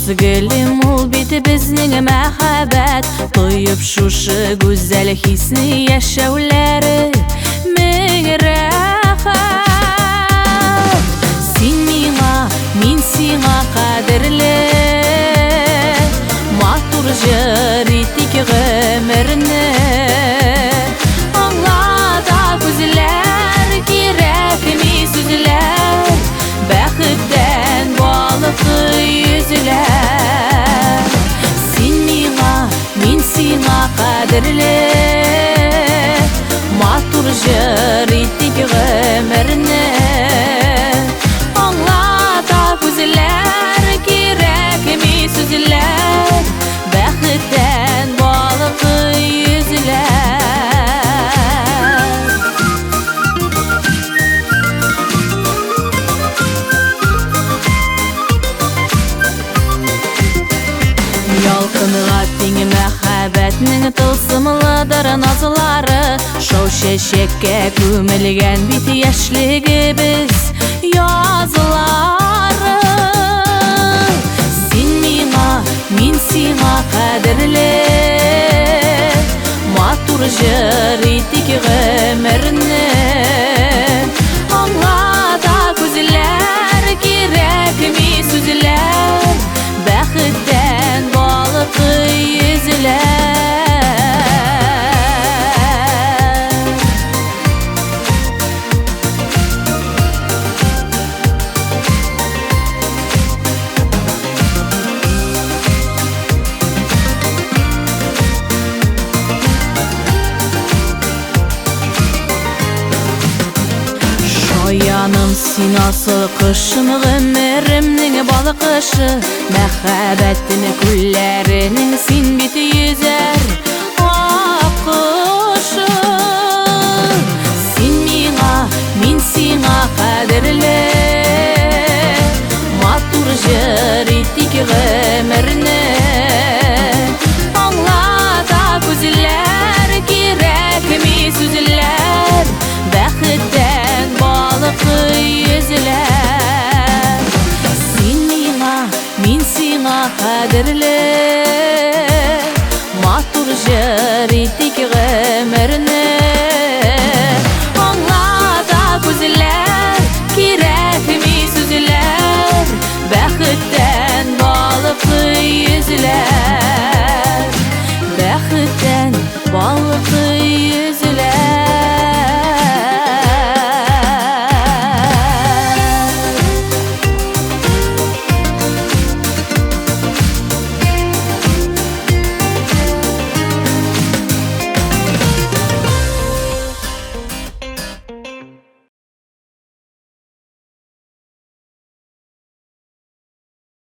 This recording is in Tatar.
Гөлем, ул бит безнең мәхәббәт. Тоеп шушы гүзәл хисне, яшәүләре мең рәхәт. Син миңа, мин сиңа кадерле. Матур җыр итик гомерне. Аңлата күзләр, кирәкми сүзләр. Бәхеттән балкый йөзләр. Син миңа, мин сиңа кадерле. Матур җыр итик гомерне. Аңлата күзләр, кирәкми сүзләр. Бәхеттән балкый йөзләр. Ялкынга тиң мәхәббәтнең тылсымлыдыр назлары. Шау чәчәккә күмелгән бит яшьлегебез язлары. Син миңа, мин сиңа кадерле. Матур җыр итик гомерне. Аңлата күзләр, кирәкми сүзләр. Бәхеттән балкый йөзләр. Шаяным, син асыл кошым, гомеремнең балкышы. Мәхәббәтем күлләренең син бит йөзәр аккошы. Син миңа, мин сиңа кадерле. Матур җыр итик гомерне. Аңлата күзләр, кирәкми сүзләр. Бәхеттән балкый йөзләр. Син миңа, мин сиңа кадерле. Матур җыр итик